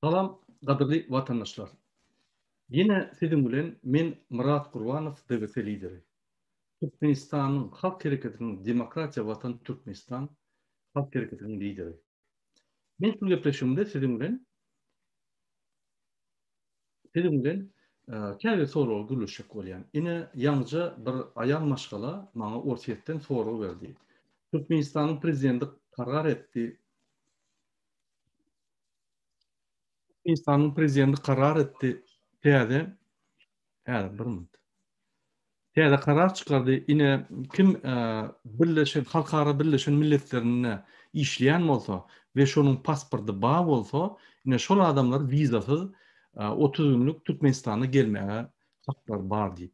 Salam gadyrly watandaşlar. Ýene siziň bilen men Myrat Gurbanow DGT lideri. Türkmenistanyň Halk Hereketiniň Demokratiýa Watan Türkmenistan Halk Hereketiniň lideri. Men şu gepleşigimde siziň bilen Siziň bilen käbir soraga gürleşjek bolýan. Ine, ýaňyja bir aýal maşgala maňa Orsýetden sorag berdi. Türkmenistanyň prezidenti karar etdi. Türkmenistanyň prezidenti karar etdi täze Häzir bir minut. Täze karar çykardy. Ine, kim Birleşen Halkara Birleşen Milletlerinde işleýän bolsa we şonuň pasporty bar bolsa, ine şol adamlar wizasyz 30 günlük Türkmenistana gelmäge haklary bar diýip.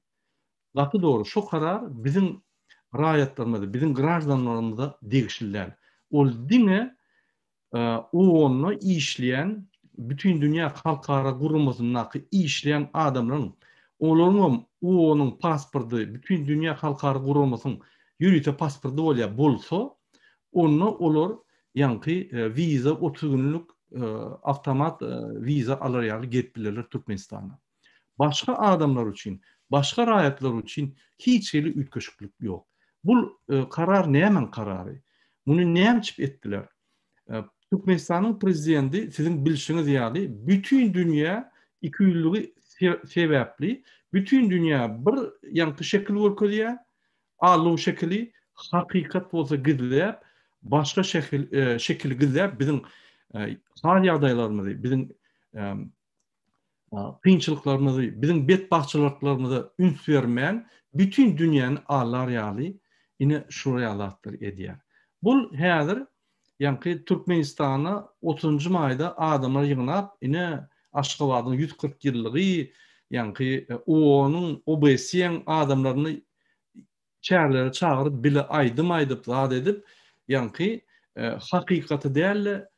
Gaty dogry, şo karar biziň raýatlarymyza, biziň graždanlarymyza degişli däl. Ol diňe OON-da işleýän, Bütindünýä halkara guramasyndaky işleýän adamlaryň, olaryňam OON-yň pasporty, Bütindünýä halkara guramasyň ýörite pasporty bolýar, bolsa, onda olar ýaňky wiza 30 günlük awtomat wiza alar ýaly gelip bilerler Türkmenistana. Başga adamlar üçin, başga raýatlar üçin hiç hili üýtgeşiklik ýok. Bul karar nämäň karary? Muny nämçip etdiler? Türkmenistanyň prezidenti siziň bilşiňiz ýaly bütin dünýä ikiýüzlügi sebäpli bütin dünýä bir ýaňky şekil görkezýär, alluw şekili, hakykat bolsa gizläp, başga şekili gizläp biziň hal ýagdaýlarymyzy, biziň kynçylyklarymyzy, biziň betbagtçylyklarymyza üns bermän, bütin dünýäni aldar ýaly ine şular ýaly zatlary edýär. Bul häzir ýaňky Türkmenistana otuzynjy maýda adamlar ýygnap, ine Aşgabadyň 140 ýyllygy, ýaňky OON-yň, OBSE-iň adamlaryny çärelere çagyryp bile aýdym aýdyp zat edip, ýaňky hakykaty däl-de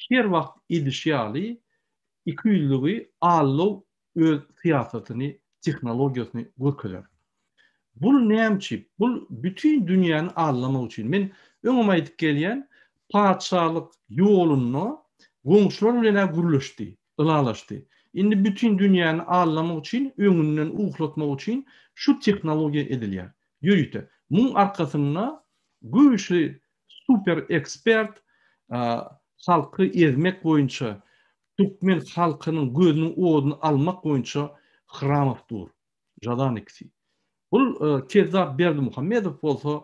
her wagt edişi ýaly ikiýüzlügi aldaw öz syýasatyny, tehnologiýasyny görkezer. Bul näme üçin? Bul bütin dünýäni aldamak üçin. Men öňem aýdyp gelýän, patyşalyk ýolunda goňşular bilen-ä gürleşdi, ylalaşdy. Indi bütin dünýäni aldamak üçin, öňünden uwhlatmak üçin şu tehnologiýa edilýär. Ýörite. Muň arkasynda güýçli super ekspert halky ezmek boýunça, türkmen halkynyň gözüniň oduny almak boýunça Hramow dur. Žadan ikisi. Bul kezzap Berdimuhamedow bolsa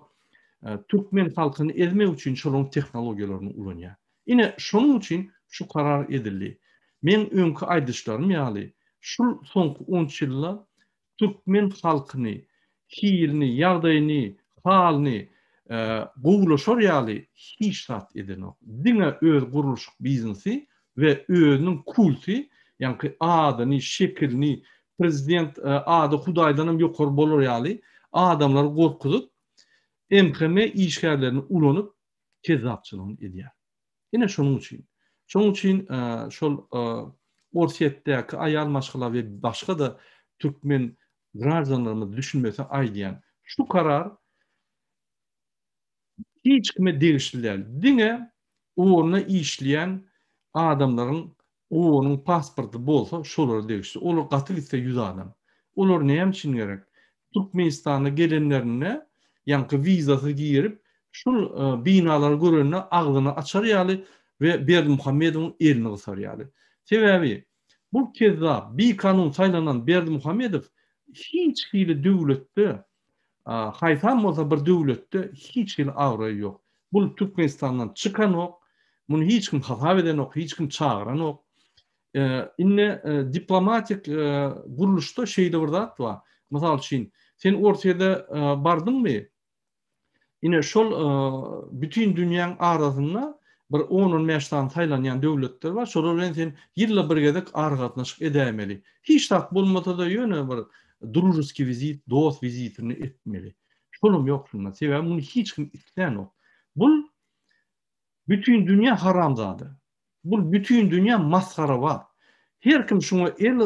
türkmen halkyny ezmek üçin şolaryň tehnologiýalaryny ulanýar. Ine şonuň üçin şu karar edildi. Meň öňki aýdyşlarym ýaly, şul soňky on üç ýylda türkmen halkyny, hilini, ýagdaýyny, halyny gowulaşar ýaly hiç zat edenok. Diňe öz gurluşyk biznesi we özüniň kulty, ýaňky adyny, şekilini, prezident ady hudaýdanam ýokary bolar ýaly adamlary gorkuzyp, MHM işgärlerini ulanyp kezzapçylygyny edýär. Ine şonuň üçin. Şonuň üçin şol Orsýetdäki aýal maşgala we başga-da türkmen graždanlarymyz düşünmese aýdýan. Şu karar hiç kime degişli däl. Diňe ugruna işleýän adamlaryň OON-yň pasporty bolsa şolara degişli. Olar gaty gitse 100 adam. Olar näme üçin gerek? Türkmenistana gelenlerinde ýaňky wizasyz girip, şul binalary görende agzyny açar ýaly we Berdimuhamedowyň elini gysar ýaly. Sebäbi bu kezzap, bikanun saýlanan Berdimuhamedow hiç hili döwletde, haýsam bolsa bir döwletde hiç hili abraýy ýok. Bul Türkmenistandan çykanok, muny hiç kim hasap edenok, hiç kim çagyranok. Indi diplomatik gurluşda şeýle bir zat bar. Mysal üçin, sen Orsýede bardyňmy? Ine şol bütin dünýäň arasynda bir on-on bäş sany saýlanýan döwletler bar. Şolar bilen sen ýylda bir gezek aragatnaşyk edäýmeli. Hiç zat bolmasa-da ýöne bir družeskiý wizit, dost wizitini etmeli. Şolam ýok şunda. Sebäbi muny hiç kim islänok. Bul bütin dünýä haramzada. Bul bütin dünýä masgarabaz. Her kim şuňa el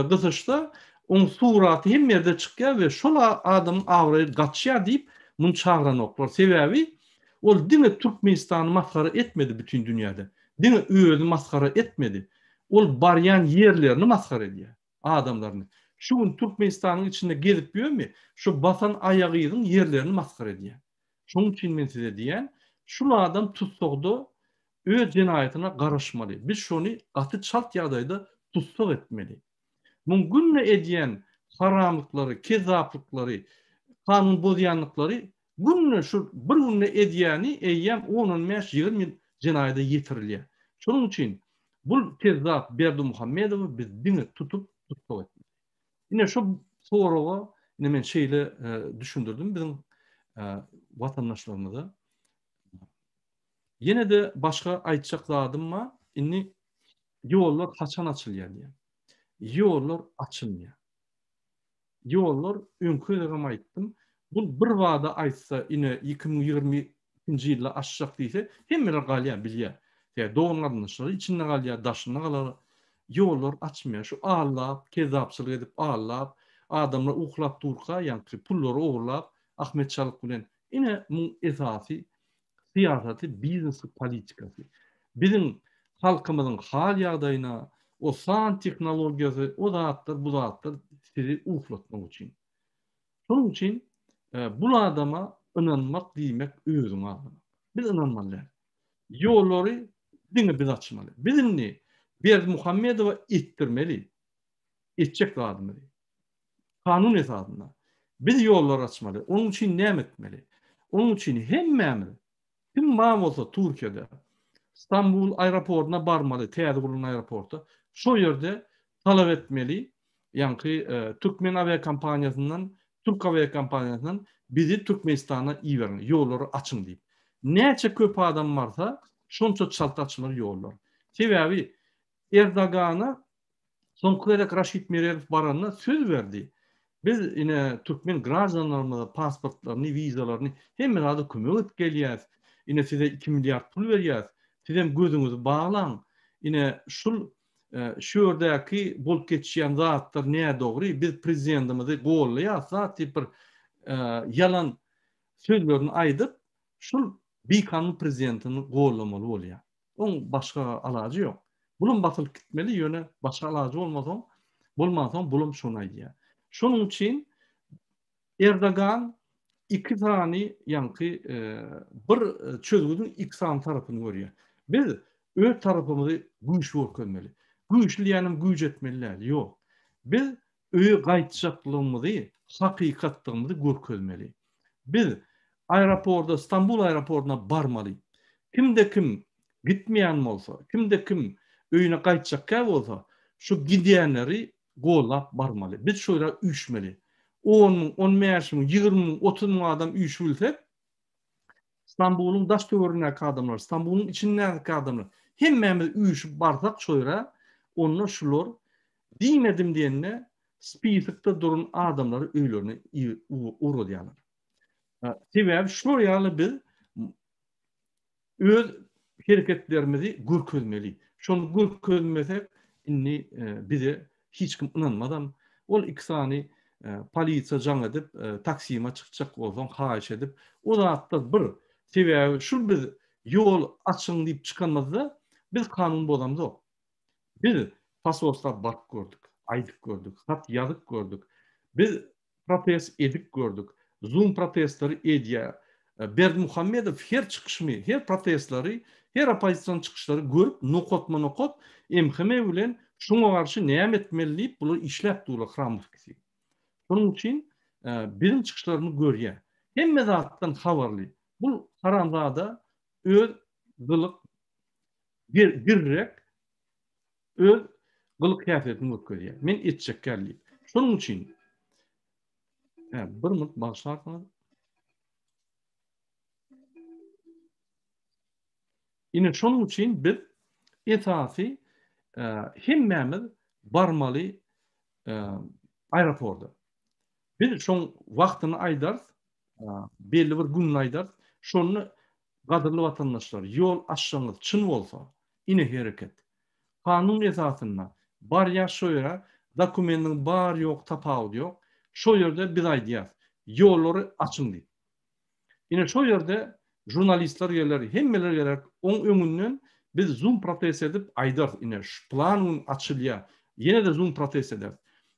gysyşsa, oň suraty hemme ýerde çykýar we şol adamyň abraýy gaçýar diýip, muny çagyranoklar. Sebäbi ol diňe Türkmenistany masgara etmedi bütin dünýäde. Diňe özüni masgara etmedi. Ol barýan ýerlerini masgara edýär, adamlaryny. Şu gün Türkmenistanyň içinde gezip ýörmi, şu basan aýagyzyň ýerlerini masgara edýär. Şonuň üçin men size diýýän, şul adam tussagda öz jenaýatyna garaşmaly. Biz şony gaty çalt ýagdaýda tussag etmeli. Muň günde edýän haramlyklary, kezzaplyklary, kanun bozýanlyklary günde şu bir günde edýäni eýýäm on-on bäş, 20 ýyl jenaýada ýetirilýär. Şonuň üçin bul kezzap Berdimuhamedowy biz diňe tutup tussag etmeli. Ine şu soraga ine men şeýle düşündirdim biziň watandaşlarymyza. Ýene-de başga aýtjak zadym bar. Indi ýollar haçan açylýar diýen. Ýollar açylmaýar. Ýollar öňki gezegem aýtdym. Bu bir bada aýtsa ine 2022-nji ýylda açjak diýse, hemmeler galýar, bilýär. Sebäbi dogan-garyndaşlary içinde galýar, daşynda galar. Ýollar açmaýar. Şu allap, kezzapçylyk edip allap, adamlar uklap durka ýaňky pullary ogurlap, Ahmet Çalyk bilen ine muň esasy syýasaty, biznesi, politikasy. Biziň halkymyzyň hal ýagdaýyna o san tehnologiýasy, o zatlar, bu zatlar sizi uklatmak üçin. Şonuň üçin bul adama ynanmak diýmek özüňi aldamak. Biz ynanmaly däl. Ýollary diňe biz açmaly. Biz indi Berdimuhamedowa etdirmeli. Etjek zadymyzy. Kanun esasynda. Biz ýollary açmaly. Onuň üçin näme etmeli? Onuň üçin hemmämiz kim bar bolsa Türkiýede Stambul aeroportyna barmaly, täze gurlan aeroporta. Şo ýerde talap etmeli, ýaňky türkmen awiakompaniýasyndan, türk awiakompaniýasyndan bizi Türkmenistana iberiň, ýollary açyň diýip. Näçe köp adam barsa, şonça çalt açylar ýollar. Sebäbi Erdogana Soňky gezek Raşid Meredow baranda söz berdi. Biz ine türkmen graždanlarymyza pasportlaryny, wizalaryny hemme zada kömek edip gelýäs. Ine size 2 milliard pul berýäs. Sizem gözüňizi baglaň. Ine şul şu ýerdäki bolup geçýän zatlar nädogry. Biz prezidentimizi gollaýas zat diýip bir ýalan sözlerini aýdyp, şul bikanun prezidentini gollamaly bolýar. Oň başga alajy ýok. Bulam basylyp gitmeli, ýöne başga alajy bolmasoň, bolmansoň bulam şony aýdýar. Şonuň üçin Erdogan iki sany ýaňky e, bir çözgüdiň iki sany tarapyny görýär. Biz öz tarapymyzy güýçli görkezmeli. Güýçli diýýänim güýç etmeli däl, ýok. Biz öýe gaýtjaklygymyzy, hakykatdygymyzy görkezmeli. Biz aeroporda, Stambul aeroportyna barmaly. Kimde kim gitmeýän bolsa, kimde kim öýüne gaýtjakkä bolsa, şu gidýänleri gollap barmaly. Biz şo ýere üýşmeli. On müň, on bäş müň, 20 müň, 30 müň adam üýşübilsek, Stambulyň daş töweregindäki adamlar, Stambulyň içindäki adamlar, hemmämiz üýşüp barsak şo ýere, onda şular diýmedim diýende spisokda duran adamlary öýlerine ugradýarlar. Sebäbi şular ýaly biz öz hereketlerimizi görkezmeli. Şony görkezmesek indi e, bize hiç kim ynanmazam. Ol iki sany e, polisiýa jaň edip, e, taksima çykjak bolsaň haýyş edip, o zatlar bir sebäbi şul biz ýol açyň diýip çykanymyzda biz kanun bozamzok. Biz posolstwa baryp gördük, aýdyp gördük, hat ýazyp gördük. Biz protest edip gördük. Zoom protestleri edýär. Berdimuhamedow her çykyşyny, her protestleri, her oppozision çykyşlary görüp nokatma-nokat MHM bilen şuňa garşy näme etmeli diýip bular işläp durlar Hramow ikisi. Şonuň üçin biziň çykyşlarymyzy görýär. Hemme zatdan habarly. Bu haramzada öz gylyk girrek öz gylyk häsiýetini görkezýär. Men etjek gel diýip. Şonuň üçin hä, bir minut bagyşlarsyňyz. Ine şonuň üçin biz esasy e, hemmämiz barmaly e, aeroporta. Biz şoň wagtyny aýdarys, e, belli bir gününi aýdarys. Şonda Gadyrly watandaşlar, ýol açjagyňyz çyn bolsa, ine hereket. Kanun esasynda barýas şo ýere, dokumendiň bar ýok tapawudy ýok, şo ýerde biz aýdýas, ýollary açyň diýip. Ine şo ýerde žurnalistler geler, hemmeler geler, oň öňünden. Biz zoom protest edip aýdarys ine şu plan gün açylýar. Ýene-de zoom protest ederis.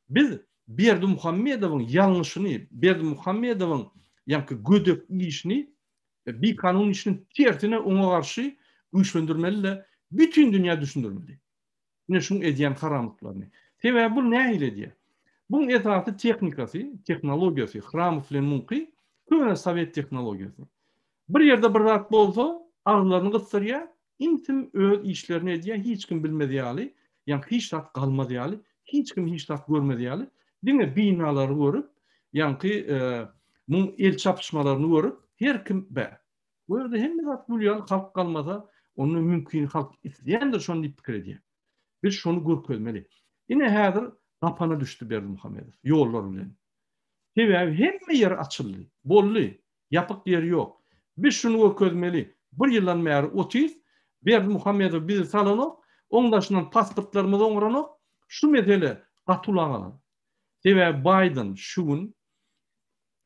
Biz Berdimuhamedowyň ýalňyşyny, Berdimuhamedowyň ýaňky gödek işini, bikanun işini tersine oňa garşy güýçlendirmeli-de, bütin dünýä düşündirmeli. Ine şuň edýän haramlyklaryny. Sebäbi bul nähili edýär? Buň esasy tehnikasy, tehnologiýasy Hramow bilen muňky köne sowet tehnologiýasy. Bir ýerde bir zat bolsa, agyzlaryny gysdyrýar, ümsüm öz işlerini edýär, hiç kim bilmez ýaly, ýaňky hiç zat galmaz ýaly, hiç kim hiç zat görmez ýaly, diňe binalary görüp, ýaňky muň el çapyşmalaryny görüp, her kim bä. Bu ýerde hemme zat gül ýaly halk galmasa, onda mümkin halk isleýändir şony diýip pikir edýär. Biz şony görkezmeli. Ine häzir gapana düşdi Berdimuhamedow ýollar bilen. Sebäbi hemme ýer açyldy. Boldy. Ýapyk ýer ýok. Biz şuny görkezmeli. Bir ýyldan bäri otyrys. Berdimuhamedow bizi salanok. Oň daşyndan pasportlarymyzy oňranok. Şu mesele gaty ula galan. Sebäbi Baýden şu gün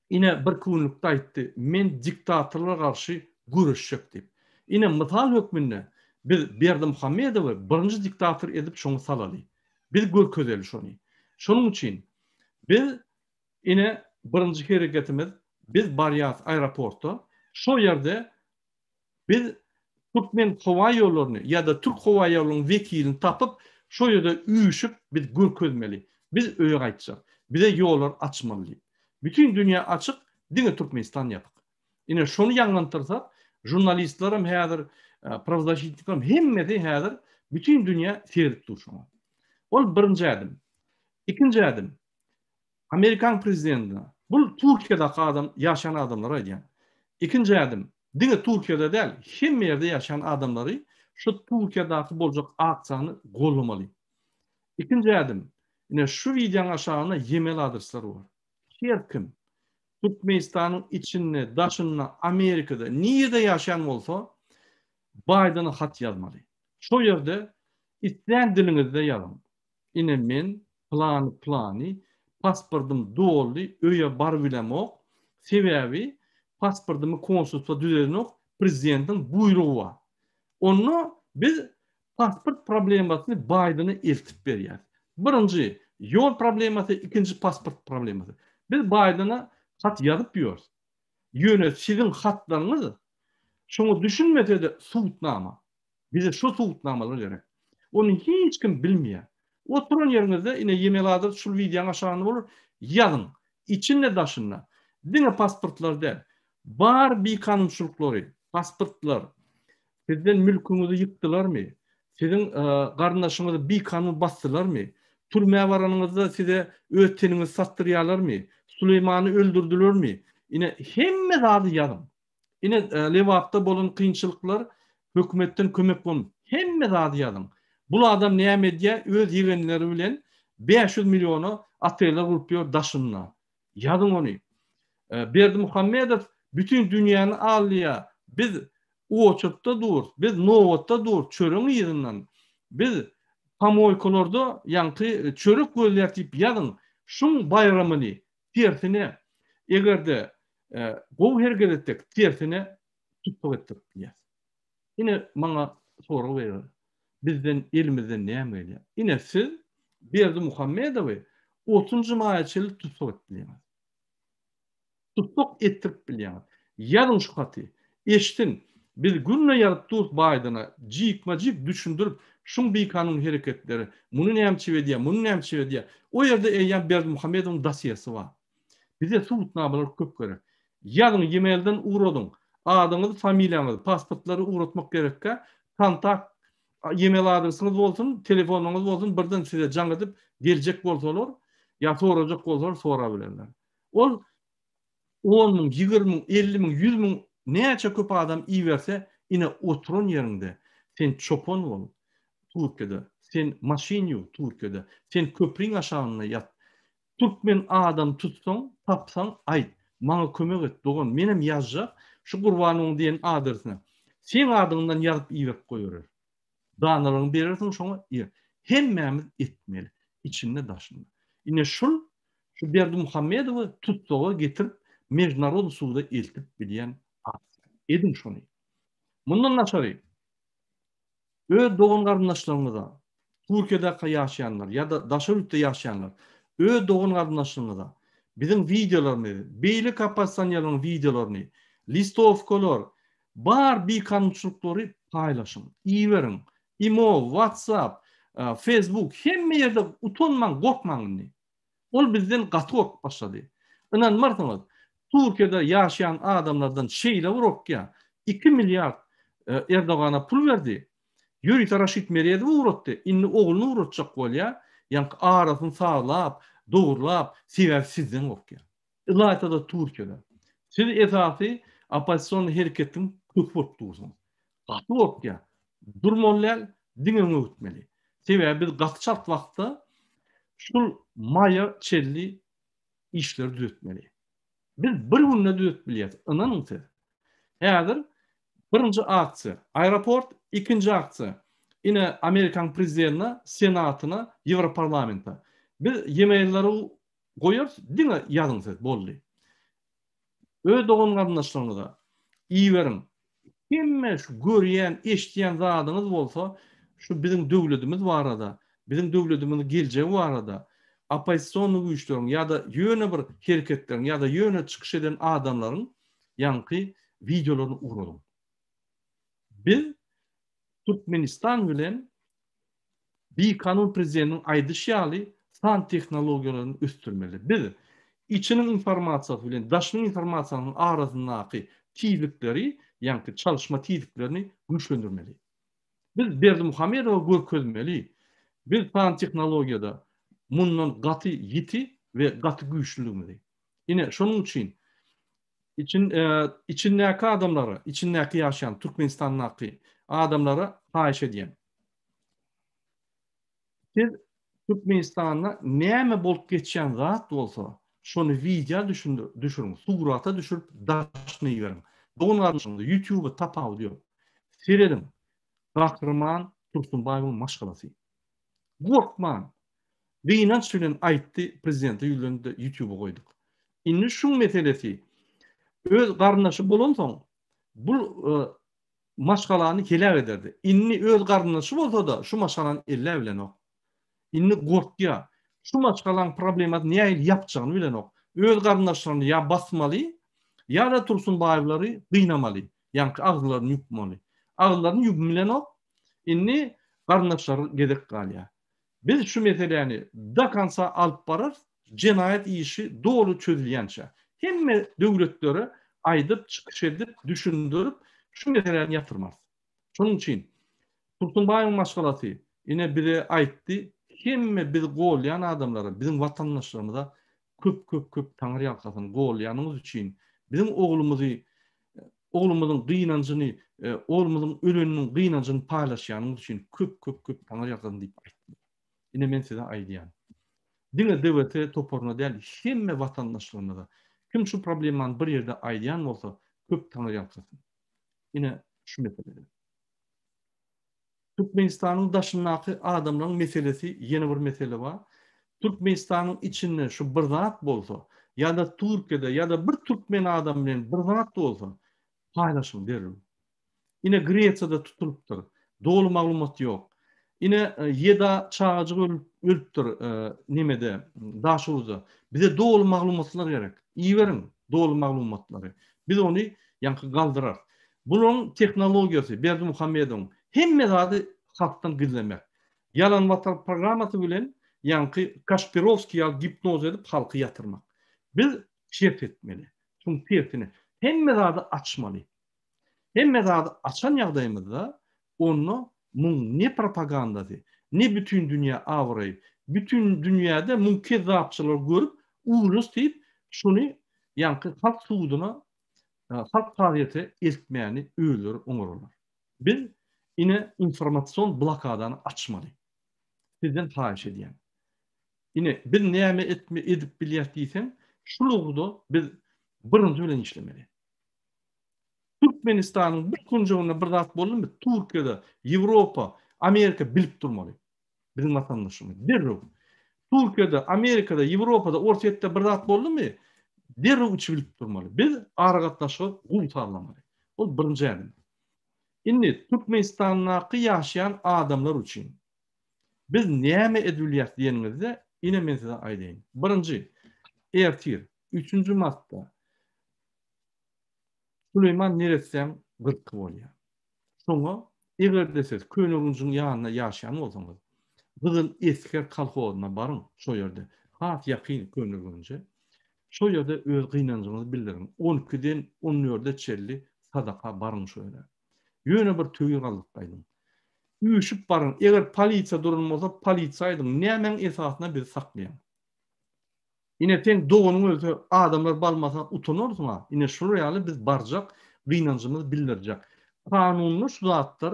Ine birki günlükde aýtdy, men diktatorlara garşy göreşjek diýip. Ine mysal hökmünde biz Berdimuhamedowy birinji diktator edip şoňa salaly. Biz görkezeli şony. Şonuň üçin biz ine birinji hereketimiz biz barýas aeroporta, şo ýerde Biz Türkmen howa ýollaryny ýa-da Türk howa ýollarynyň wekilini tapyp, şo ýerde üýşüp biz görkezmeli. Biz öýe gaýtjak. Bize ýollar açmaly diýip. Bütin dünýä açyk, diňe Türkmenistan ýapyk. Ine şony ýaňlantdyrsak, žurnalistlerem häzir, prawozasşitniklerem hemmesi häzir bütin dünýä seredip dur şoňa. Ol birinji ädim. Ikinji ädim. Amerikan prezidentine, bul Türkiýedaki adam, ýaşaýan adamlara aýdýan. Ikinji ädim, diňe Türkiýede däl, hemme ýerde ýaşaýan adamlary şu Türkiýedaki boljak aksiýany gollamaly. Ikinji ädim, ine şu wideoň aşagynda email adresleri bar. Her kim Türkmenistanyň içinde, daşynda, Amerikada, nirede ýaşaýan bolsa, Baýdena hat ýazmaly. Şo ýerde islän diliňizde ýazyň. Ine men plany plany pasportym doldy öýe barybilemok sebäbi pasportymy konsulstwa düzedenok prezidentiň buýrugy bar. Onda biz pasport problemasyny Baýdene eltip berýäs. Birinji ýol problemasy ikinji pasport problemasy. Biz Baýdene hat ýazyp ýörüs. Ýöne siziň hatlaryňyz şoňa düşünmesede subutnama. Bize şo subutnamalar gerek. Ony hiç kim bilmeýär. Oturan ýeriňizde ine email adres şul wideoň aşagynda bolar. Ýazyň. Içinde daşynda. Diňe pasportlar däl. Bar bikanunçylyklary, pasportlar. Sizden mülküňizi ýykdylarmy? Siziň garyndaşyňyzy bikanun basdylarmy? Türmä baranyňyzda size öz teniňizi satdyrýarlarmy? Suleýmany öldürdilermi? Ine hemme zady ýazyň. Ine Lebapda bolan kynçylyklar hökümetden kömek bolm hemme zady ýazyň. Bul adam näme edýä öz ýegenleri bilen 500 milliona oteller gurup ýör daşynda. Ýazyň ony. Berdimuhamedow bütin dünýäni alýa biz oçurtda dur biz nobatda dur çöregiň yzyndan biz pomoýkalarda ýaňky çörek gözleýäs diýip ýazyň şuň baýramyny Tersine, eger-de gowy hereket etsek, tersine tussag etdirip bilýäris. Ine, maňa sorag berýärler. Bizden, elimizden näme gelýär? Ine, siz Berdimuhamedowy otuzynjy maýa çenli tussag edip bilýäňiz. Tussag etdirip bilýäňiz. Ýazyň şu haty. Eşitsin. Biz günde ýazyp durus Baýdena, jikme-jik düşündirip, şuň bikanun hereketleri, muny näme üçin edýär, muny näme üçin edýär. O ýerde eýýäm Berdimuhamedowyň dosýesi bar. Bize subutnamalar köp gerek. Ýazyň, e-mailden ugradyň. Adyňyzy, familiýaňyzy, pasportlary ugratmak gerekkä, kontakt e-mail adresiňiz bolsun, telefonyňyz bolsun, birden size jaň edip geljek bolsalar, ýa sorajak bolsalar sorabilerler. Ol On müň, 20 müň, 50 müň, 100 müň näçe köp adam iberse, ine oturan ýeriňde sen çopan bol Türkiýede, sen maşyn ýuw Türkiýede, sen köpriň aşagynda ýat. Türkmen adam tutsaň, tapsaň aýt, maňa kömek et dogan, menem ýazjak şu Gurbanowyň diýen adresine. Seň adyňdan ýazyp iberip goýberer. Danalaryňy berersiň şoňa ýer. Hemmämiz etmeli. Içinde daşynda. Ine şul şu Berdimuhamedowy tutsaga getirip mejnarodny suda eltip bilýän aksiýa. Ediň şony. Mundan daşary. Öz dogan-garyndaşlaryňyza, Türkiýedäki ýaşaýanlar ýa-da daşary ýurtda ýaşaýanlar, öz dogan-garyndaşlaryňyza biziň wideolarymyzy, beýleki oppozisionerleriň wideolaryny, listowkalar, bar bikanunçylyklary paýlaşyň, iberiň. Imo, WhatsApp, Facebook hemme ýerde utanmaň, gorkmaň indi. Ol bizden gaty gorkup başlady. Ynanmarsyňyz, Türkiýede ýaşaýan adamlardan şeýle bir gorkýar, 2 milliard Erdogana pul berdi, ýörite Raşid Meredowy ugratdy, indi ogluny ugratjak bolýar, ýaňky arasyny sazlap, dogrulap, sebäbi sizden gorkýar. Ylaýta-da Türkiýede. Siz esasy oppozision hereketiň köki bolup dursuňyz. Gaty gorkýar. Durmaly däl, diňe öňe gitmeli. Sebäbi biz gaty çalt wagtda şul maýa çenli işleri düzetmeli. Biz bir günde düzetip bilýäris, ynanyň siz. Häzir birinji aksiýa, aeroport, ikinji aksiýa, ine Amerikanyň prezidentine, senatyna, Ýewroparlamente. Biz e-maillary goýarys, diňe ýazyň siz, boldy. Öz dogan-garyndaşlaryňyza iberiň. Hemme şu görýän, eşidýän zadyňyz bolsa, şu biziň döwletimiz barada, biziň döwletimiziň geljegi barada, oppozisionnyý güýçleriň ýa-da ýöne bir hereketleriň ýa-da ýöne çykyş eden adamlaryň ýaňky wideolaryny ugradyň. Biz Türkmenistan bilen bikanun prezidentiň aýdyşy ýaly san tehnologiýalaryny ösdürmeli. Biz içiniň informasiýasy bilen daşynyň informasiýasynyň arasyndaky tizlikleri, ýaňky çalyşma tizliklerini güýçlendirmeli. Biz Berdimuhamedowa görkezmeli, biz san tehnologiýada mundan gaty ýiti we gaty güýçlüligimizi. Ine, şonuň üçin İçin, e, içindäki adamlara, içindäki ýaşaýan Türkmenistandaky adamlara haýyş edýän. Siz Türkmenistanda näme bolup geçýän zat bolsa, şony wideo düşüriň, surata düşürip daşyna iberiň. Dogan garyndaşyňyzy YouTube-a tapawudy ýok. Serediň. Gahryman Tursunbaýewiň maşgalasy. Gorkman, gynanç bilen aýtdy, prezidente ýüzlendi-de ýutuba goýduk. Indi şuň meselesi öz garyndaşy bolansoň bul maşgalany heläk ederdi. Indi öz garyndaşy bolsa-da şu maşgalany elläp bilenok. Indi gorkýar. Şu maşgalaň problemasyny nähili ýapjagyny bilenok. Öz garyndaşlaryny ýa basmaly, ýa-da Tursunbaýewleri gynamaly. Ýaňky agzlaryny ýupmaly. Agzlaryny ýubup bilenok. Indi garyndaşlara gezek galýar. Biz şu meseläni do konca alyp bararys, jenaýat işi doly çözülýänçä. Hemme döwletlere aýdyp, çykyş edip, düşündirip, şu meseläni ýatyrmarys. Şonuň üçin Tursunbaýewiň maşgalasy ine bize aýtdy, hemme bizi golýan adamlara, biziň watandaşlarymyza köp köp köp Taňry ýalkasyn golýanyňyz üçin, biziň oglumyzy oglumyzyň gynanjyny, oglumyzyň öleniniň gynanjyny paýlaşýanyňyz üçin köp köp köp Taňry ýalkasyn diýip aýtdy. Ine men size aýdýan. Diňe DWT toparyna däl, hemme watandaşlarymyza kim şu problemany bir ýerde aýdýan bolsa köp Taňry ýalkasyn. Ine şu meselede. Türkmenistanyň daşyndaky adamlaryň meselesi ýene bir mesele bar. Türkmenistanyň içinde şu bir zat bolsa, ýa-da Türkiýede ýa-da bir türkmen adamy bilen bir zat bolsa, paýlaşyň derrew. Ine Gresiýada tutulypdyr. Doly maglumat ýok. Ine ýeda çagajyk ölüpdir nemede, Daşoguzda. Bize doly maglumatlar gerek. Iberiň doly maglumatlary. Biz ony ýaňky galdyrarys. Bularyň tehnologiýasy Berdimuhamedowyň hemme zady halkdan gizlemek. Ýalan watan programmasy bilen ýaňky Kaşpirowskiý ýaly gipnoz edip halky ýatyrmak. Biz şert etmeli. Şuň tersine hemme zady açmaly. Hemme zady açan ýagdaýymyzda onda muň ne propagandasy, ne bütin dünýä abraýy, bütin dünýäde muň kezzapçylygy görüp ujus diýip şuny ýaňky halk suduna halk kazyýete eltmäni özleri oňararlar. Biz ine informasion blokadany açmaly. Sizden haýyş edýän. Ine biz näme etme edip bilýäs diýseň, şul ugurda biz birinji bilen işlemeli. Türkmenistanyň bir künjeginde bir zat boldumy, Türkiýede, Ýewropa, Amerika bilip durmaly. Biziň watandaşymyz derrew. Türkiýede, Amerikada, Ýewropada, Orsýetde bir zat boldumy, derrew içi bilip durmaly. Biz aragatnaşygy gowy sazlamaly. Ol birinji ädim. Indi Türkmenistandaky ýaşaýan adamlar üçin biz näme edilýäs diýeniňizde, ine men size aýdaýyn. Birinji, ertir, üçünji martda Süleýman neressäň gyrky bolýar. Şoňa eger-de siz Köneürgenjiň ýanynda ýaşaýan bolsaňyz, Gyzyl esger kolhozyna baryň, şo ýerde, has ýakyn Köneürgenje. Şo ýerde öz gynanjyňyzy bildiriň. On ikiden on dörde çenli sadaka baryň şo ýere. Ýöne bir töwir galdyryp gaýdyň. Üýşüp baryň. Eger polisiýa duran bolsa, polisiýa aýdyň, nämäň esasynda bizi saklaýaň? Ine seň doganyň ölse adamlar balmasa utanarsyňa ine şular ýaly biz barjak gynanjymyzy bildirjek. Kanunda şu zatlar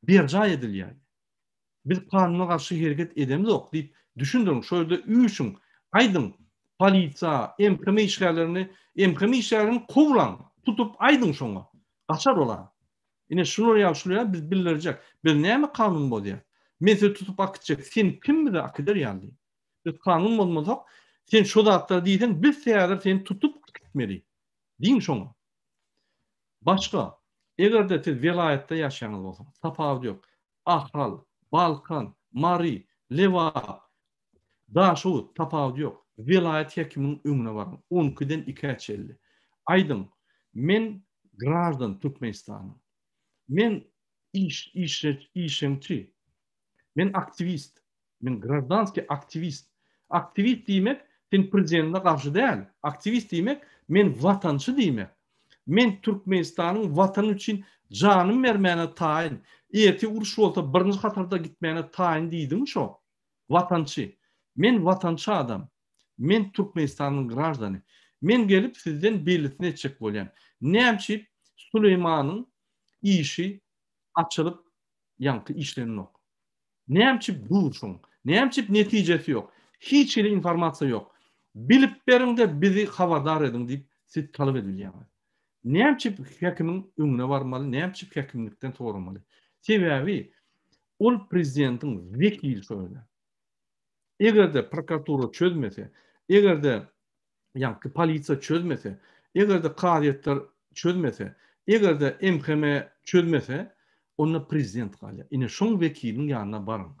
berjaý edilýär. Biz kanuna garşy hereket edemzok diýip düşündiriň şo ýerde üýşüň aýdyň polisiýa MHM işgärlerini MHM işgärlerini kowlaň tutup aýdyň şoňa gaçar ola. Ine şular ýaly şular ýaly biz bildirjek. Biz näme kanun bozýas? Men sizi tutup akitjek sen kim bizi akider ýaly. Biz kanun bozmasak, sen şo zatlary diýseň, biz häzir seni tutup gitmeli. Diýiň şoňa. Başga, eger-de siz welaýatda ýaşaýaňyz bolsaňyz, tapawudy ýok. Ahal, Balkan, Mary, Lebap, Daşoguz, tapawudy ýok. Welaýat häkiminiň öňüne baryň. On ikiden ikä çenli. Aýdyň, men graždan Türkmenistanyň. Men iş, işeňçi. Men aktiwist. Men graždanskiý aktiwist. Aktiwist diýmek, sen prezidente garşy däl. Aktiwist diýmek, men watançy diýmek. Men Türkmenistanyň watany üçin janym bermäne taýyn. Ertir uruş bolsa birinji hatarda gitmäne taýyn diýdiň şo. Watançy. Men watançy adam. Men Türkmenistanyň graždany. Men gelip sizden bellisini etjek bolýan. Näme üçin Suleýmanyň işi açylyp ýaňky işlenenok? Näme üçin dur şoň? Näme üçin netijesi ýok? Hiç hili informasiýa ýok. Bilip beriňde bizi habardar ediň diýip siz talap edilýäňiz. Näme üçin häkimiň öňüne barmaly, näme üçin häkimlikden soramaly? Sebäbi ol prezidentiň wekili şo ýerde. Eger-de prokuratura çözmese, eger-de ýaňky polisiýa çözmese, eger-de kazyýetler çözmese, eger-de MHM çözmese, onda prezident galýar. Ine şoň wekiliniň ýanyna baryň.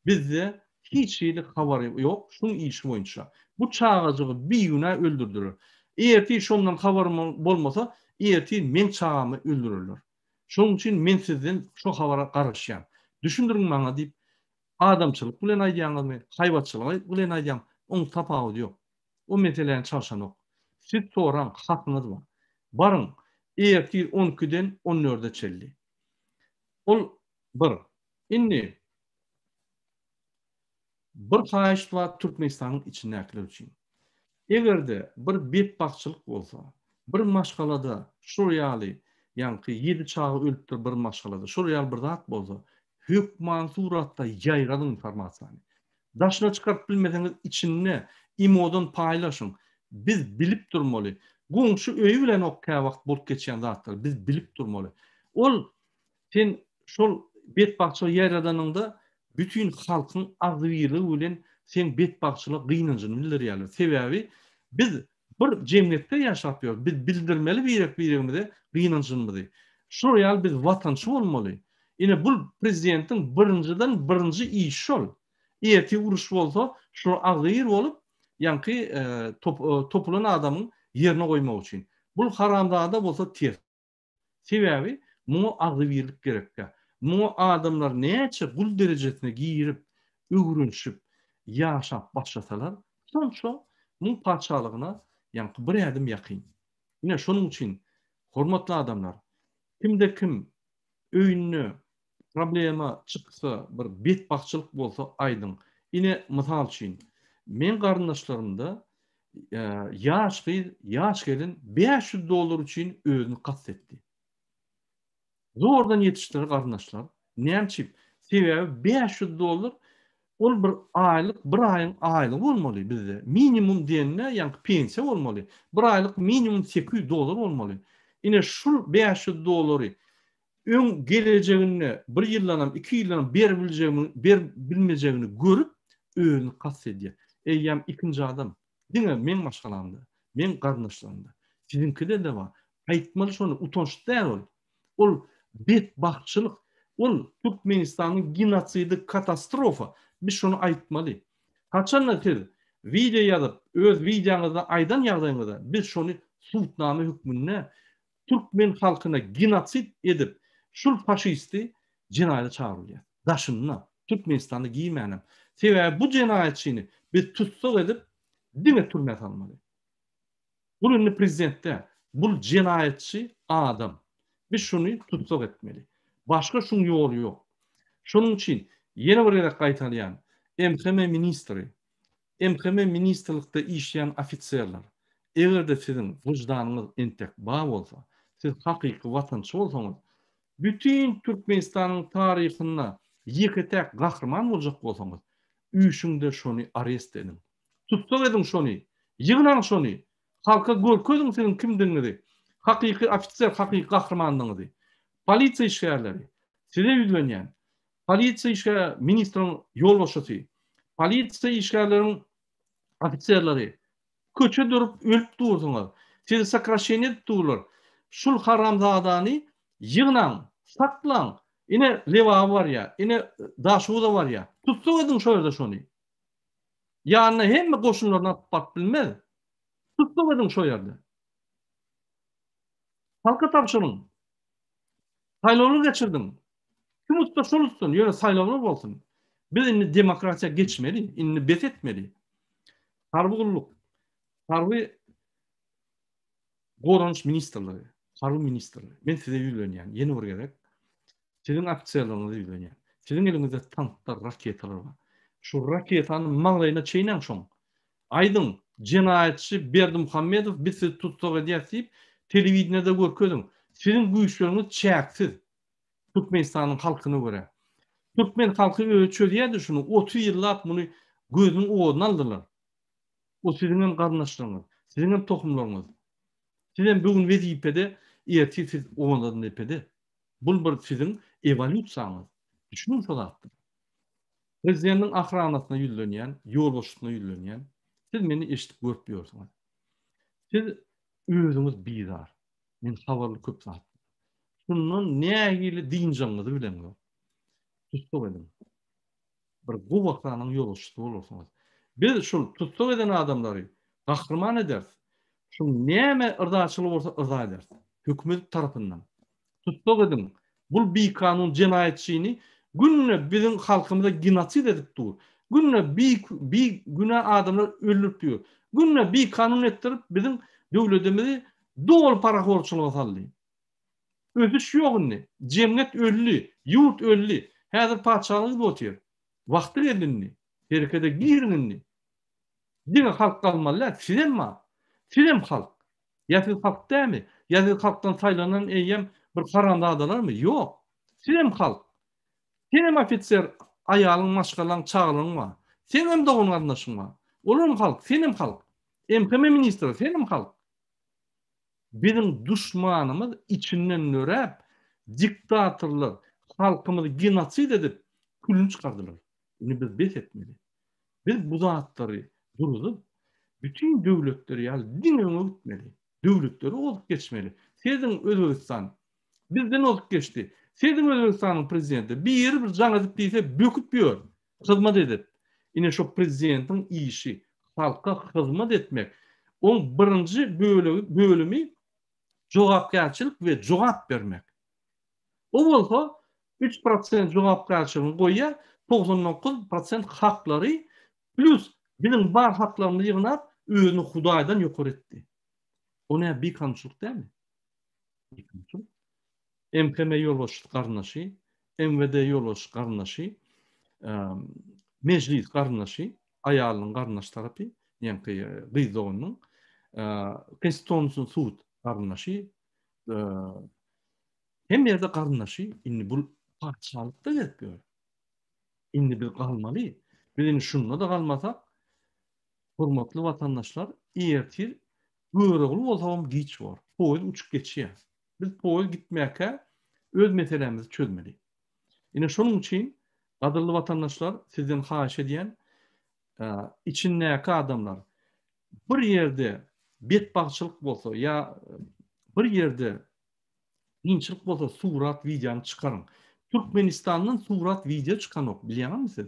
Bizde hiç hili habar ýok şuň işi boýunça. Bu çagajygy bigünä öldürdiler. Ertir şondan habarym bolmasa, ertir meň çagamy öldürerler. Şonuň üçin men sizden şo habara garaşýan. Düşündiriň maňa diýip, adamçylyk bilen aýdýaňyzmy, haýbatçylyk bilen aýdýaň, oň tapawudy ýok. O meseläni çalşanok. Siz soraň, hakyňyz bar. Baryň, ertir on ikiden on dörde çenli. Ol bir. Indi bir haýyşt bar Türkmenistanyň içindäkiler üçin. Eger-de bir betbagtçylyk bolsa, bir maşgalada şol ýaly, ýaňky ýedi çaga ölüpdir bir maşgalada, şol ýaly bir zat bolsa, hökman suratda ýaýradyň informasiýany. Daşyna çykaryp bilmeseňiz içinde imodan paýlaşyň. Biz bilip durmaly. Goňşy öýi bilenok käwagt bolup geçýän zatlary biz bilip durmaly. Ol sen şol betbagtçylygy ýaýradanyňda bütin halkyň agzybirligi bilen seň betbagtçylyga gynanjyny bildirýärler. Sebäbi biz Bir jemgyýetde ýaşap ýörüs. Biz bildirmeli birek biregimize gynanjymyzy. Şol ýaly biz watançy bolmaly. Ine bul prezidentiň birinjiden birinji işi şol. Ertir uruş bolsa şular agzybir bolup ýaňky topulan adamyň ýerine goýmak üçin. Bul haramzada bolsa ters. Sebäbi muňa agzybirlik gerekkä. Muňa adamlar näçe gul derejesine girip, öwrenişip, ýaşap başlasalar, şonça muň patyşalygyna ýaňky bir ädim ýakyn. Ine, şonuň üçin, hormatly adamlar, kimde-kim öýünde problema çyksa, bir betbagtçylyk bolsa aýdyň. Ine, mysal üçin, meň garyndaşlarymda ýaş gyz, ýaş gelin 500 dollar üçin özüni kast etdi. Zordan ýetişdiler garyndaşlar. Näme üçin? Sebäbi 500 dollar ol bir aýlyk, bir aýyň aýlygy bolmaly bizde. Minimum diýende, ýaňky pensiýa bolmaly. Bir aýlyk minimum 800 dollar bolmaly. Ine şul 500 dollary öň gelejeginde bir ýyldanam, iki ýyldanam beribiljegini, berip bilmejegini görüp, özüni kast edýär. Eýýäm ikinji adam, diňe meň maşgalamda, meň garyndaşlarymda, siziňkide-de bar. Aýtmaly şony, utanç däl ol. Ol. Betbagtçylyk. Ol Türkmenistanyň genosidi katastrofa. Biz şony aýtmaly. Haçanda siz wideo ýazyp, öz wideoňyzda aýdan ýagdaýyňyzda biz şony subutnama hökmünde türkmen halkyna genosid edip şul faşisti jenaýata çagyrylýar. Daşynda, Türkmenistanda girmänem. Sebäbi bu jenaýatçyny biz tussag edip diňe türmä salmaly. Bul indi prezident däl. Bul jenaýatçy adam. Biz şuny tussag etmeli. Başga şuň ýoly ýok. Şonuň üçin ýene bir gezek gaýtalýan, MHM ministri, MHM ministrlikde işleýän ofiserler, eger-de siziň wyždanyňyz entek bar bolsa, siz hakyky watançy bolsaňyz, bütin Türkmenistanyň taryhynda ýeke-täk gahryman boljak bolsaňyz, üýşüň-de şony arest ediň. Tussag ediň şony! Ýygnaň şony! Halka görkeziň siziň kimdigiňizi! Hakyky ofiser, hakyky gahrymandygyňyzy! Polisiýa işgärleri! Size ýüzlenýän! Polisiýa işgä ministriň ýolbaşçysy! Polisiýa işgärleriň ofiserleri! Köçe durup ölüp dursuňyz! Sizi sokraşeniýe edip durlar! Şul haramzadany ýygnaň! Saklaň! Ine Lebaba barýa, ine Daşoguza barýa. Tussag ediň şo ýerde şony! Ýanyna hemme goşunlaryny alyp baryp bilmez. Tussag ediň şo ýerde. Halka tabşyryň. Saýlawlar geçirdiň. Kim utsa şol utsun, ýöne saýlawlar bolsun. Biz indi demokratiýa geçmeli, indi bes etmeli. Harby gulluk, harby Goranyş ministrligi, harby ministrligi, men size ýüzlenýän, ýene bir gezek, siziň ofiserleriňize ýüzlenýän. Siziň eliňizde tanklar, raketalar bar. Şu raketany maňlaýyna çeýnäň şoň. Aýdyň, jenaýatçy Berdimuhamedow biz sizi tussag edýäs diýip, telewideniýede görkeziň. Siziň güýçleriňiz çäksiz. Türkmenistanyň halkyna görä. Türkmen halky özi çözýärdi şuny, 30 ýyllap muny gözüniň oduny aldylar. O siziňem garyndaşlaryňyz, siziňem tohumlaryňyz. Sizem bu gün wezipede, ertir siz ondan depede. Bul bir siziň ewolýusiýaňyz. Düşüniň şo zatlara. Prezidentiň ahranasyna ýüzlenýän, ýolbaşçysyna ýüzlenýän. Siz meni eşidip görüp ýörsüňiz. Siz özüňiz bizar. Men habarly köp zat. Şundan nähili dynjagyňyzy bileňzok. Tussag ediň. Bir gowy ahranyň ýolbaşçysy bolarsyňyz. Biz şul tussag eden adamlary gahryman ederis. Şuň näme yrzaçylygy bolsa yrza ederis. Hökümet tarapyndan. Tussag ediň. Bul bikanun jenaýatçyny günde biziň halkymyza genosid edip dur. Günde bi bi günä adamlar öldürip ýör. Günde bikanun etdirip biziň döwletimizi doly parahorçylyga saldy. Ösüş ýok indi. Jemgyýet öldi. Ýurt öldi. Häzir patyşalyk edip otyr. Wagty geldi indi. Herekete giriň indi. Diňe halk galmaly däl, sizem bar. Sizem halk. Ýa siz halk dälmi? Ýa siz halkdan saýlanan eýýäm bir haramzadalarmy? Ýok. Sizem halk. Senem ofiser, aýalyň, maşgalaň, çagalaryň bar. Seňem dogan-garyndaşyň bar. Olaram halk, senem halk. MHM ministri, senem halk. Biziň duşmanymyz içinden döräp, diktatorlar halkymyzy genosid edip, külüni çykardylar. Indi biz bes etmeli. Biz bu zatlary duruzyp, bütin döwletler ýaly diňe öňe gitmeli. Döwletleri ozup geçmeli. Serediň Özbegistan bizden ozup geçdi. Serediň Özbegistanyň prezidenti biri bir jaň edip diýse böküp ýör, hyzmat edip. Ine şo prezidentiň işi halka hyzmat etmek. Oň birinji bölegi bölümi jogapkärçilik we jogap bermek. O bolsa 3% jogapkärçiligini goýýar, 99% haklary plus biziň bar haklarymyzy ýygnap, özüni Hudaýdan ýokary etdi. O näme bikanunçylyk dälmi? Bikanunçylyk. MHM ýolbaşçysy garyndaşy, MWD ýolbaşçysy garyndaşy, Mejlis garyndaşy, aýalynyň garyndaş tarapy, ýaňky gyz doganynyň, Konstitusion sud garyndaşy, Hemme ýerde garyndaşy indi bul patyşalykda gezip ýör. Indi biz galmaly. Biz indi şunda-da galmasak, hormatly watandaşlar, ertir Görogly bolsagam giç bor. Poýuz uçup geçýär. Biz poýuz gitmäkä öz meselämizi çözmeli. Ine şonuň üçin gadyrly watandaşlar sizden haýyş edýän, içindäki adamlar bir ýerde betbagtçylyk bolsa ýa bir ýerde. Kynçylyk bolsa surat wideony çykaryň. Türkmenistandan surat wideo çykanok bilýäňizmi siz?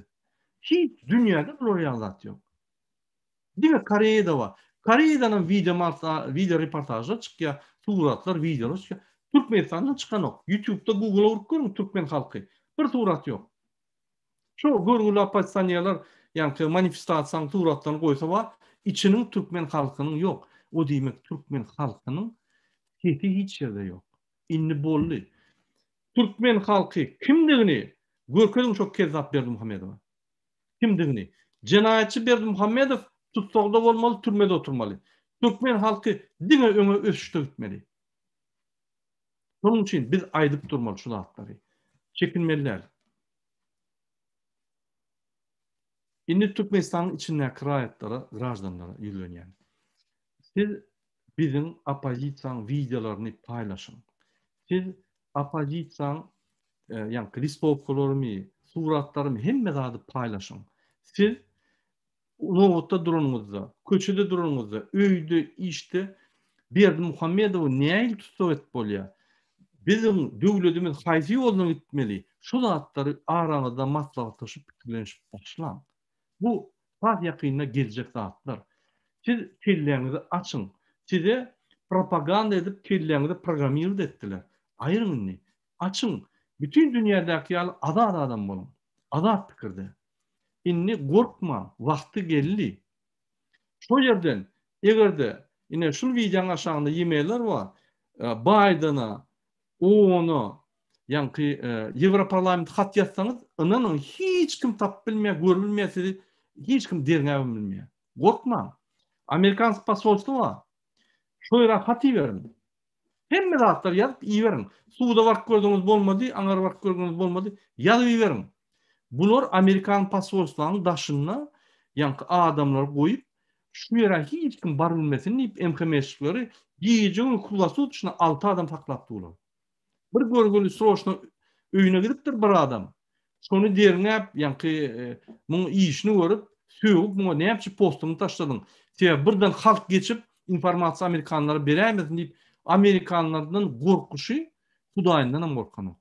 Hiç dünýäde bular ýaly zat ýok. Diňe Koreýada bar. Koreýadanam wideo wideo reportažlar çykýar, suratlar, wideolar çykýar. Türkmenistandan çykanok. Ýutubda Google-a urup görüň türkmen halky. Bir surat ýok. Şo görgüli oppozisionerler ýaňky manifestasiýanyň suratlaryny goýsa bar, içiniň türkmen halkynyň ýok. O diýmek türkmen halkynyň sesi hiç ýerde ýok. Indi boldy. Türkmen halky kimdigini görkeziň şo kezzap Berdimuhamedowa. Kimdigini. Jenaýatçy Berdimuhamedow tussagda bolmaly, türmede oturmaly. Türkmen halky diňe öňe ösüşde gitmeli. Şonuň üçin biz aýdyp durmaly şu zatlary. Çekinmeli däl. Indi Türkmenistanyň içindäki raýatlara, graždanlara ýüzlenýän. Siz biziň oppozisiýaň wideolaryny paýlaşyň. Siz oppozisiýaň e, ýaňky listowkalarymy, suratlarymy hemme zady paýlaşyň. Siz Nobatda duranyňyzda, köçede duranyňyzda, öýde, işde Berdimuhamedowy nähili tussag edip bolýar? Biziň döwletimiz haýsy ýoldan gitmeli? Şu zatlary araňyzda maslahatlaşyp, pikirlenişip başlaň. Bu has ýakynda geljek zatlar. Siz kelläňizi açyň. Size propaganda edip kelläňizi programmirowat etdiler. Aýryň indi. Açyň. Bütin dünýädäki ýaly azat adam boluň. Azat pikirde. Indi gorkmaň, wagty geldi. Şo ýerden, eger-de, ine şul wideoň aşagynda e-mailler bar, Baýdena, OON-a, ýaňky Ýewroparlamente hat ýazsaňyz, ynanyň, hiç kim tapyp bilmeýär, görüp bilmeýär sizi, hiç kim derňäbem bilmeýär. Gorkmaň. Amerikanskiý posolstwo bar. Şo ýere hat iberiň. Hemme zatlary ýazyp iberiň. Suda baryp gördüňiz bolmady, aňara baryp gördüňiz bolmady, ýazyp iberiň. Bular amerikan posolstwanyň daşynda ýaňky adamlary goýup, şu ýere hiç kim barybilmesin diýip MHM-şikleri gije-gündüz kruglosutочно 6 adam saklap durlar. Bir görgüli sroçno öýüne gidipdir bir adam. Şony derňäp, ýaňky muň işini görüp, sögüp muňa näme üçin postuňy taşladyň? Sebäbi birden halk geçip informasiýa amerikanlara beräýmesin diýip, amerikanlardan gorkuşy Hudaýyndanam gorkanok.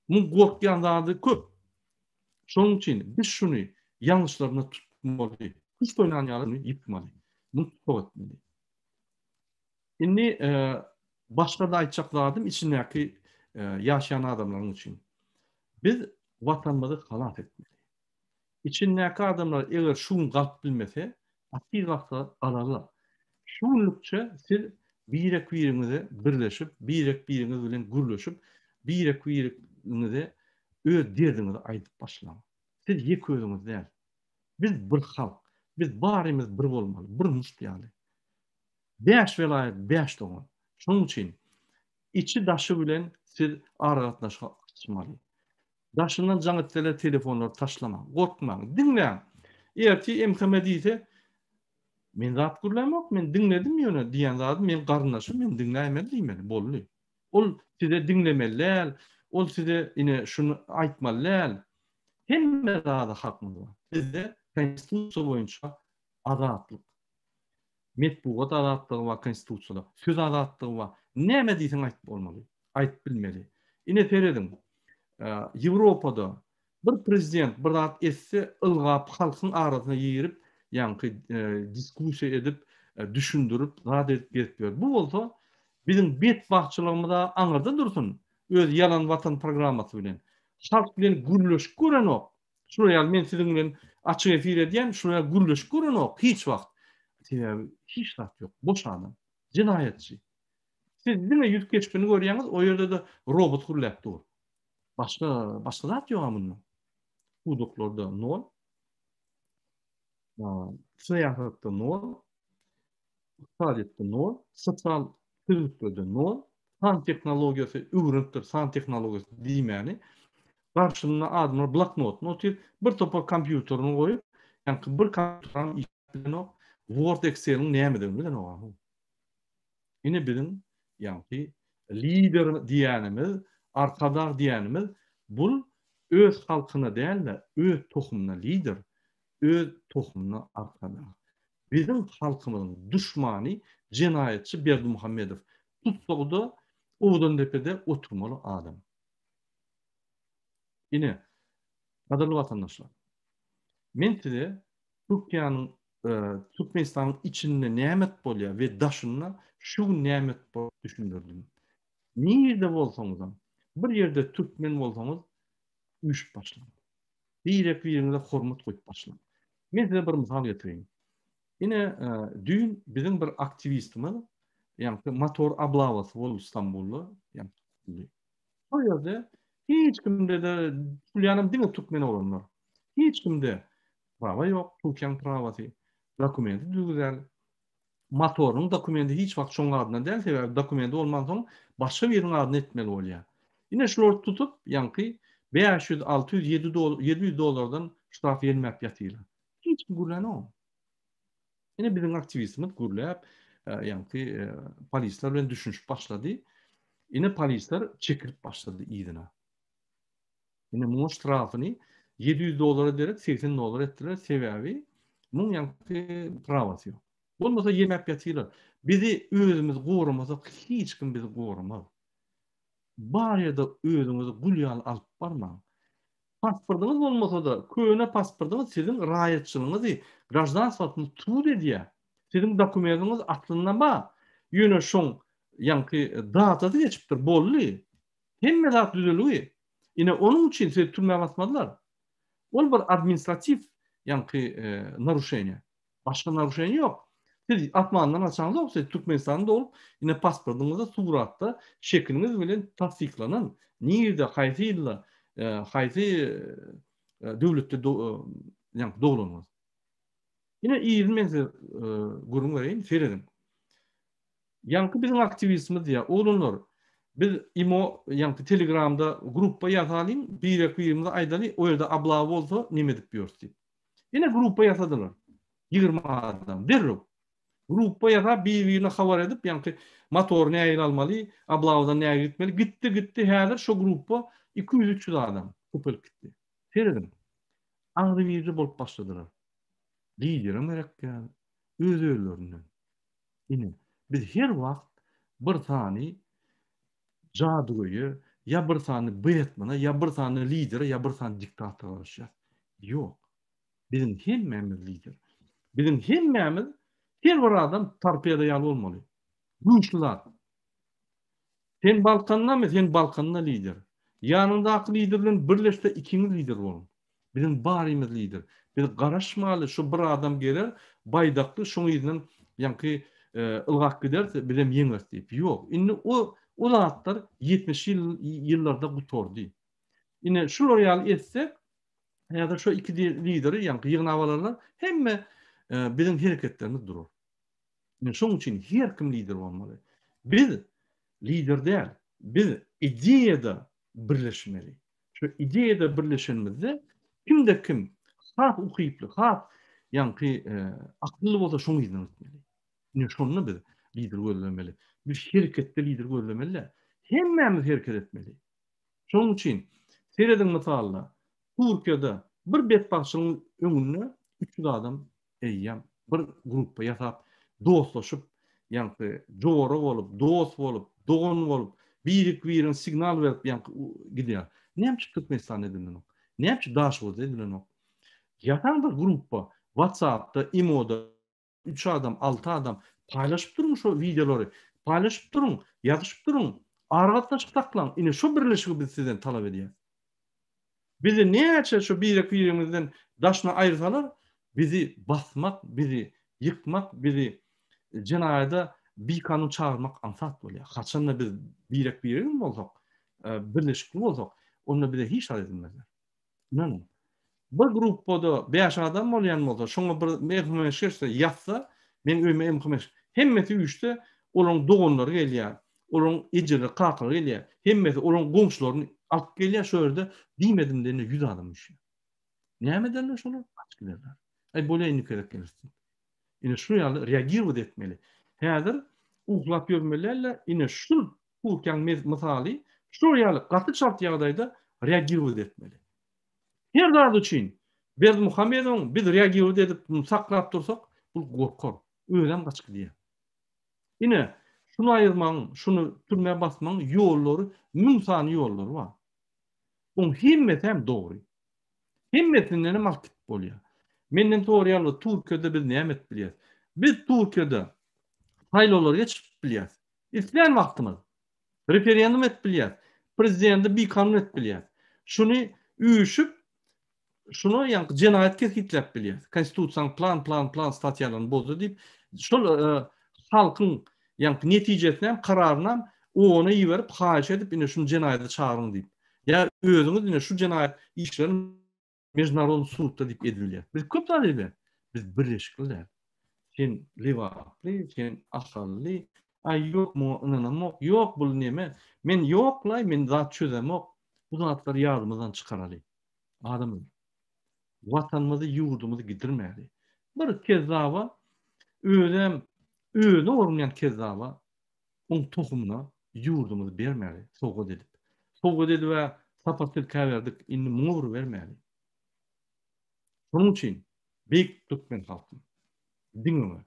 Muň gorkýan zady köp. Şonuň üçin biz şuny ýalňyşlaryna tutmaly. Küşt oýnan ýaly ýykmaly. Muny tutuk etmeli. Indi başga-da aýtjak zadym içindäki ýaşaýan adamlaryň üçin. Biz Watanymyzy halas etmeli. Içindäki adamlar eger şu gün galyp bilmese, tiz wagtda galarlar. Şu günlükçe siz birek-biriňize birleşip, birek-biriňiz bilen gürleşip, birek-biriňize öz derdiňizi aýdyp başlaň. Siz ýeke özüňiz däl. Biz bir halk. Biz barymyz bir bolmaly, bir muşt ýaly. Bäş welaýat bäş dogan. Şonuň üçin içi daşy bilen siz aragatnaşygy açmaly. Daşyndan jaň etseler telefonlary taşlamaň. Gorkmaň. Diňläň. Ertir MHM diýse men zat gürlämok, men diňledim ýöne diýen zady meň garyndaşym men diňläýmeli diýmeli. Boldy. Ol size diňlemeli däl, ol size ine şuny aýtmaly däl. Hemme zada hakyňyz bar. Sizde konstitusiýa boýunça azatlyk. Metbugat azatlygy bar konstitusiýada, söz azatlygy bar. Näme diýseň aýtyp bolmaly, aýtyp bilmeli. Ine serediň, Ýewropada bir prezident bir zat etse, ylgap halkyň arasyna girip, ýaňky diskussiýa edip, düşündirip, zat edip gezip ýör. Bu bolsa biziň betbagtçylygymyz-a aňyrda dursun, öz ýalan watan programmasy bilen. Halk bilen gürleşip görenok. Şular ýaly men siziň bilen açyk efir edýän, şular ýaly gürleşip görenok hiç wagt. Sebäbi hiç zat ýok, boş adam. Jenaýatçy. Siz diňe ýüz keşbini görýäňiz, o ýerde-de robot gürläp dur. Başga başga zat ýok munda. Pudaklarda nol. Syýasatda nol. Ykdysadyýetde nol, sosial çözgütlerde nol, san tehnologiýasy öwrenipdir, san tehnologiýasy diýmäni. Garşysynda adamlar bloknotyny otyr, bir topar kompýuterini goýup, ýaňky bir kompýuteram işläp bilenok, Word, Excel-iň nämedigini bilenok. Ine biziň ýaňky lider diýýänimiz, arkadag diýýänimiz bul öz halkyna däl-de, öz tohumyna lider, öz tohumyna arkadag. Biziň halkymyzyň duşmany jenaýatçy Berdimuhamedow tussagda. Owdandepede oturmaly adam. Ine, gadyrly watandaşlar, men size Türkiýäniň, Türkmenistanyň içinde näme bolýar we daşynda şu gün näme bolýar düşündirdim. Nirde bolsaňyzam, bir ýerde türkmen bolsaňyz, üýşüp başlaň. Birek-biriňize hormat goýup başlaň. Men size bir mysal getireýin. Ine, düýn biziň bir aktiwistimiz, ýagny motor oblawasy boldy Stambulda, ýagny tutuldy. Şol ýerde hiç kimde-de, tutulýanam diňe türkmen oglanlar. Hiç kimde prawa ýok, Türkiýäň prawasy, dokumenti düzgün däl. Motorynyň dokumenti hiç wagt şoň adyna däl, sebäbi dokumenti bolmansoň başga biriniň adyna etmeli bolýar. Ine şulary tutup, ýaňky 500, 600, 700 dollardan ştraf ýelmäp ýatyrlar. Hiç kim gürlänok. Ine biziň aktiwistimiz gürläp, ýaňky polisler bilen düşünişip başlady. Ine polisler çekilip başlady yzyna. Ine muňa ştrafyny 700 dollara derek 80 dollar etdiler, sebäbi muň ýaňky prawasy ýok. Bolmasa ýemäp ýatyrlar. Bizi özümiz goramasak hiç kim bizi goramaz. Bar ýerde özüňizi gul ýaly alyp barmaň. Pasportyňyz bolmasa-da, köne pasportyňyz siziň raýatçylygyňyzy, graždanstwasyny subut edýär. Siziň dokumentiňiz aslynda bar. Ýöne şoň ýaňky datasy geçipdir, boldy. Hemme zat düzülgi. Ine onuň üçin sizi türmä basmazlar. Ol bir administratiw ýaňky naruşeniýe. Başga naruşeniýe ýok. Siz asmandan gaçaňyzok, siz Türkmenistanda doglup, ine pasportyňyzda suratda şekiliňiz bilen tassyklanan, nirde, haýsy ýylda, haýsy döwletde ýaňky doglanyňyz. Ine yzyny men size gürrüň bereýin, serediň. Ýaňky biziň aktiwistimiz diýýär, oglanlar, biz imo, ýaňky telegramda gruppa ýasalyň, birek-birimize aýdaly, o ýerde ablawa bolsa neme edip ýörüs diýip. Ine gruppa ýasadylar. 20 adam derrew. Gruppa ýasap bir-birine habar edip, ýaňky motory nähili almaly, ablawadan nähili gitmeli, gitdi, gitdi, häzir şo gruppa 200-300 adam köpelip gitdi. Serediň. Agzybirli bolup başladylar. Liderem gerek däl, öz-özlerinden. Ine, biz her wagt bir sany jadygöýe, ýa bir sany Betmene, ýa bir sany lidere, ýa bir sany diktatora garaşýarys. Ýok. Biziň hemmämiz lider. Biziň hemmämiz her bir adam torpeda ýaly bolmaly. Güýçli zat. Sen Balkandamy, sen Balkanda lider. Ýanyňdaky lider bilen birleşse ikiňiz lider boluň. Biziň barymyz lider. Biz garaşmaly şu bir adam geler baýdakly şoň yzyndan ýaňky ylgap gideris bizem ýeňeris diýip. Ýok. Indi o o zatlar 70 ýyl ýyllarda gutardy. Ine şular ýaly etsek häzir şu iki lideri ýaňky ýygnap alarlar hemme biziň hereketlerimiz durar. Ine şoň üçin her kim lider bolmaly. Biz lider däl. Biz ideýada birleşmeli. Şu ideýada birleşenimizde kimde kim has ukyply, has ýaňky akylly bolsa şoň yzyndan gitmeli. Ine şonda biz lider gözlemeli. Biz hereketde lider gözlemeli däl. Hemmämiz hereket etmeli. Şonuň üçin serediň mysalyna, Türkiýede bir betbagtçylygyň öňünde 300 adam eýýäm bir gruppa ýasap, dostlaşyp, ýaňky jora bolup, dost bolup, dogan bolup, birek-birine signal berip ýaňky gidýär. Näme üçin Türkmenistanda edilenok? Näme üçin Daşoguzda edilenok? Ýasaň bir gruppa, WhatsApp-da, Imo-da üç adam, alty adam paýlaşyp duruň şo wideolary, paýlaşyp duruň, ýazyşyp duruň, aragatnaşyk saklaň. Ine şo birleşigi biz sizden talap edýäs. Bizi näçe şu birek-birimizden daşyna aýyrsalar, bizi basmak, bizi ýykmak, bizi jenaýada bikanun çagyrmak aňsat bolýar. Haçanda biz birek-biregimiz bolsak, birleşikli bolsak, onda bize hiç zat edilmezler. Ynanyň. Bir gruppada bäş adam bolýan bolsa, şoňa bir MHMŞ geçse, ýazsa, meň öýüme MHMŞ, hemmesi üýşse, olaryň doganlary gelýär, olaryň ejeleri, kakalary gelýär, hemmesi olaryň goňşularyny alyp gelýär, şo ýerde diýmedim diýende 100 adam üýşýär. Näme ederler şolar? Gaçyp giderler. Aý bolýa indiki gezek geleris diýip. Ine şu ýaly reagirowat etmeli. Häzir uklap ýörmeli däl-de, ine şu Türkiýäň mysaly şol ýaly gaty çalt ýagdaýda reagirowat etmeli. Her zat üçin Berdimuhamedowyň biz reagirowat edip muny saklap dursak, bul gorkar. Özem gaçyp gidýär. Ine, Şuny aýyrmagyň, şuny türmä basmagyň ýollary, müň sany ýollary bar. Oň hemmesi hem dogry. Hemmesinden hem alyp gidip bolýar. Menden soraýarlar, Türkiýede biz näme edip bilýäris? Biz Türkiýede saýlawlary geçirip bilýäris. Islän wagtymyz. Referendum edip bilýäris. Prezidenti bikanun edip bilýäris. Şuny üýşüp, şuna ýaňky jenaýat kesgitläp bilýäris. Konstitusiýanyň plan, plan, plan statýalaryny bozdy diýip, şol halkyň ýaňky netijesini hem, kararyny hem OON-a iberip, haýyş edip, ine şuny jenaýata çagyryň diýip. Ýa özüňiz ine şu jenaýat işlerini Mejnarodny sudda diýip edilýär. Biz köp zat edýäris. Biz birleşikli däl. Sen Lebaply, sen Ahally, aý ýok muňa ynanamok, ýok bul neme, men ýoklaý, men zat çözemok. Bu zatlary ýadymyzdan çykaraly. Adamlar, Watanymyzy, ýurdumyzy gidirmäli. Bir kezzaba, özem özüne orunýan kezzaba oň tohumyna ýurdumyzy bermäli, sowgat edip. Sowgat edib-ä Sapar Tilkä berdik, indi muňa bir bermäli. Şonuň üçin beýik türkmen halky diň öňe.